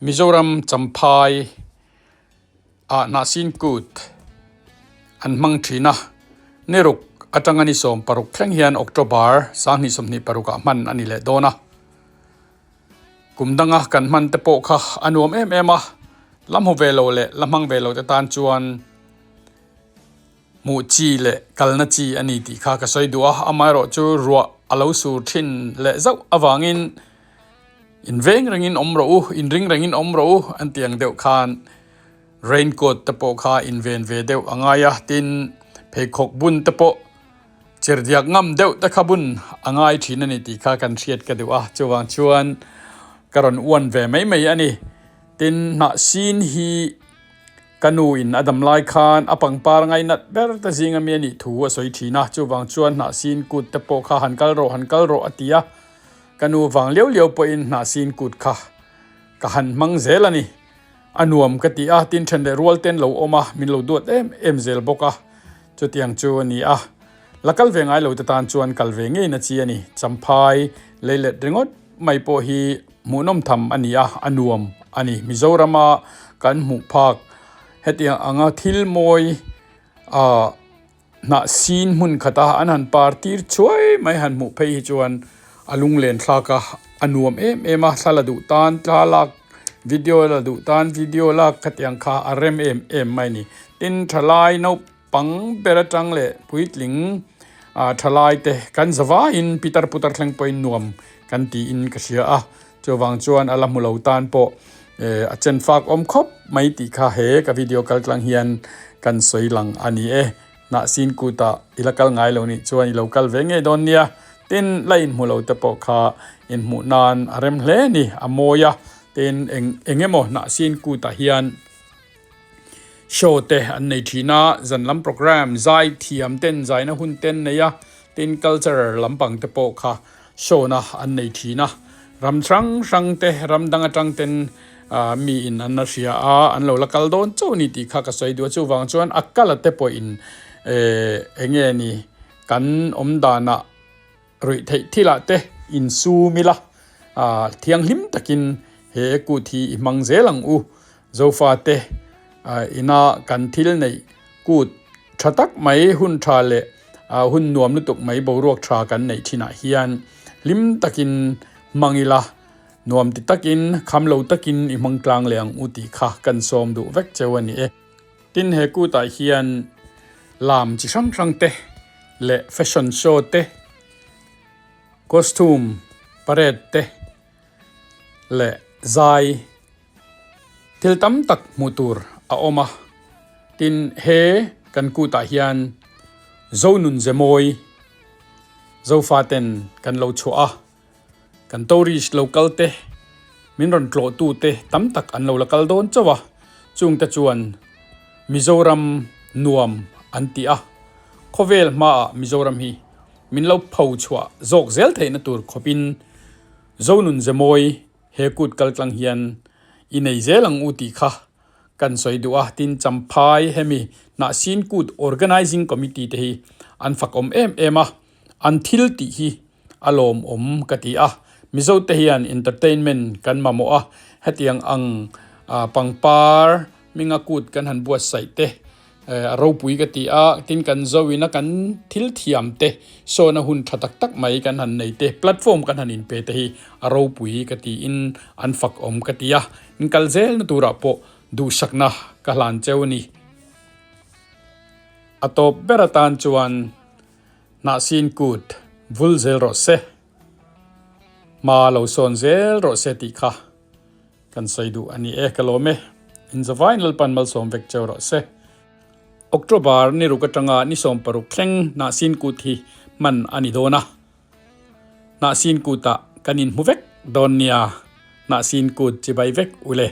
Mizoram Champhai ah Hnahsin Kut an hmang thin a, ni ruk atanga ni 16 thleng hian October 2026 ah hman a ni leh dawn a. Kum danga kan hman te pawh kha a nuam em em a, la hmu ve lo leh la hmang ve lo te tan chuan Hmuh chi leh kalna chi a ni tih kha ka sawi duh a, amaherawhchu ruah a lo sur thin leh zauh avangin in veng rengin awm rawh u, in ring rengin awm rawh u an tih ang deuh khan raincoat te pawh kha in ven ve deuh a ngai a, tin pheikhawk bun te pawh chirhdiak ngam deuh te kha bun a ngai thin a ni tih kha kan hriat ka duh a, chuvang chuan ka rawn uan ve mai mai a ni. Tin hnah sin hi. Ka nu in a dam lai khan a pangpar ngainat ber te zing ami a nih thu a sawi thin a, chuvang chuan hnahsin kut te pawh kha han kal rawh han kal rawh a ti a, ka nu vang liau liau pawhin hnahsin kut kha ka han hmang zel a ni. A nuam ka ti a, tin then leh rual ten lo awm a, min lo duat em em zel bawk a, chutiang chu a ni a. La kal ve ngai lo te tan chuan kal ve ngei na chi a ni, Champhai leilet ringawt mai pawh hi hmuhnawm tham a ni a, a nuam a ni. Mizorama kan hmuh phak hetiang anga thil mawi ah hnah sin hmun khata an han par tir chhuai mai han hmuh phei hi chuan a lunglen thlak a, a nuam em em a, thla la duh tan thla lak video la duh tan video lak khatiang kha a rem em em mai a ni. Tin thalai naupang ber atang leh puitling ah thalai te kan zavaiin pitar putar thleng pawhin nuam kan tiin ka hria a, chuvang chuan a la hmu lo tan pawh eh a chen fak awm khawp mai tih kha he ka video kal tlang hian kan sawi lang a ni e. Hnahsin kutah i la kal ngai lo nih chuan i lo kal ve ngei dawn nia, tin la inhmu lo te pawh kha inhmuh nan a rem hle a ni, a mawi a, tin eng eng emaw hnahsin kutah hian. Show te an nei thin a, zan lam programme zai thiam ten zaina hun te an nei a, tin culture lampang te pawh kha show na an nei thin a, ram hrang hrang te ram dang atang ten ah mi in an la hria a, an lo la kal dawn chauh a ni tih kha ka sawi duh a, chuvang chuan a kal a te pawh in eh eng nge ni kan awm danah ruih theih thilah te insum ila ah thianghlim takin he kut hi i hmang zel ang u. Zofate ina kan thil neih kut tha tak mai hun tha leh hun nuam lutuk mai boruak tha kan neih thinah hian hlim takin hmang ila, nuam ti takin kham lo takin i hmang tlang leh ang u tih kha kan sawm duh vek cheu a ni e. Tin he kutah hian lam chi hrang hrang te leh fashion show te, costume parade te leh zai Thil tam tak hmuh tur a awm a, tin he kan kutah hian Zonun Zemawi Zofaten kan lo chhuah a, kan tourist lo kal te, min rawn tlawh tu te tam tak an lo la kal dawn chauh a, chung te chuan Mizoram nuam an ti a, khawvel hmaah Mizoram hi min lo pho chhuah zawk zel theihna tur khawpin Zonun Zemawi He kut kal tlang hian i nei zel ang u tih kha kan sawi duh a, tin Champhai hemi Hnahsin Kut Organising Committee te hi an fakawm em em a, an thil tih hi a lawmawm ka ti a, Mizo te hian entertainment kan mamawh a, hetiang ang pangpar hminga kut kan han buatsaih te A ropui ka ti a, tin kan zo ina kan thil thiam te sawna hun tha tak tak mai kan han nei te, platform kan han inpe te hi a ropui ka tiin an fak awm ka ti a, in kal zelna turah pawh duhsakna ka hlan cheu a ni. A tawp ber atan chuan Hnahsin kut vul zel rawh se, hma lo sawn zel rawh se tih kha. Kan sawi duh a ni e, ka lawm e. In zavain Lalpan malsawm vek cheu rawh se. October ni ruk atanga ni 16 thleng Hnahsin Kut hi hman a ni dawn a. Hnahsin Kutah kan inhmu vek dawn nia, Hnahsin Kut chibai vek ule.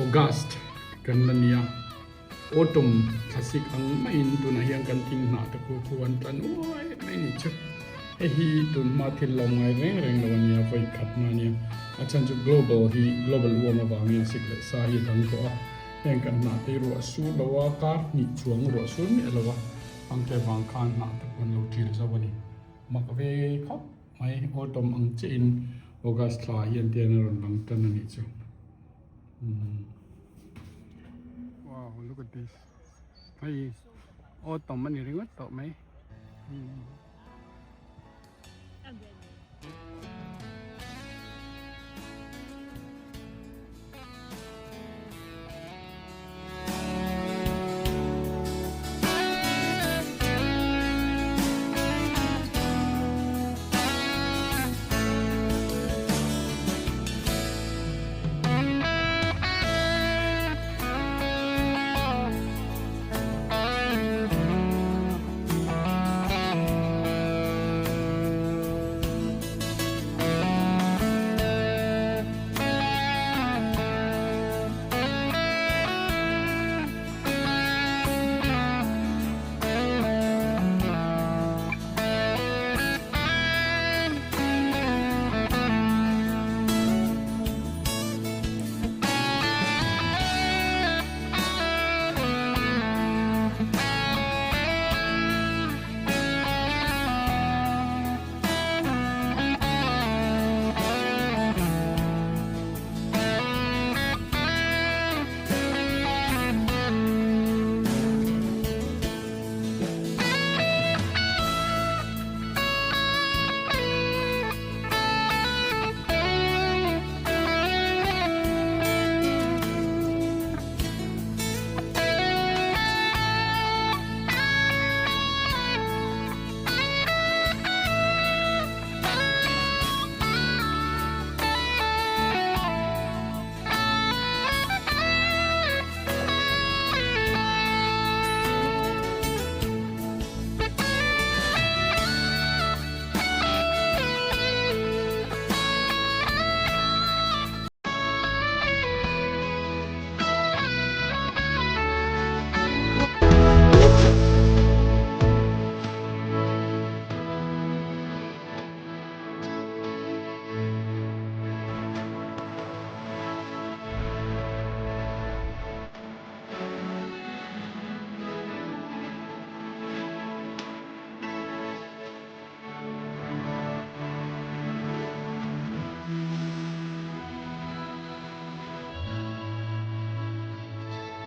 August kan la nia, autumn thlasik ang maiin tunah hian kan thing hnah te khu khu an tla nuai mai ni chu. Hei hi tun hma thil lo ngai reng reng lo a nia, vawi khat hma nia. A chhan chu global hi global warm avangin sik leh sa hi a dang tawh a, heng kan hnah te hi ruah sur lo a, kar hnih chuang ruah sur miah lo a, angte vang khan hnah te pawh an lo ṭil zo a ni. Mak ve khawp mai, autumn ang chiahin August thla hian te hian a rawn lang tan a nih chu. Wow, look at this. Hei autumn a ni ringawt tawh mai.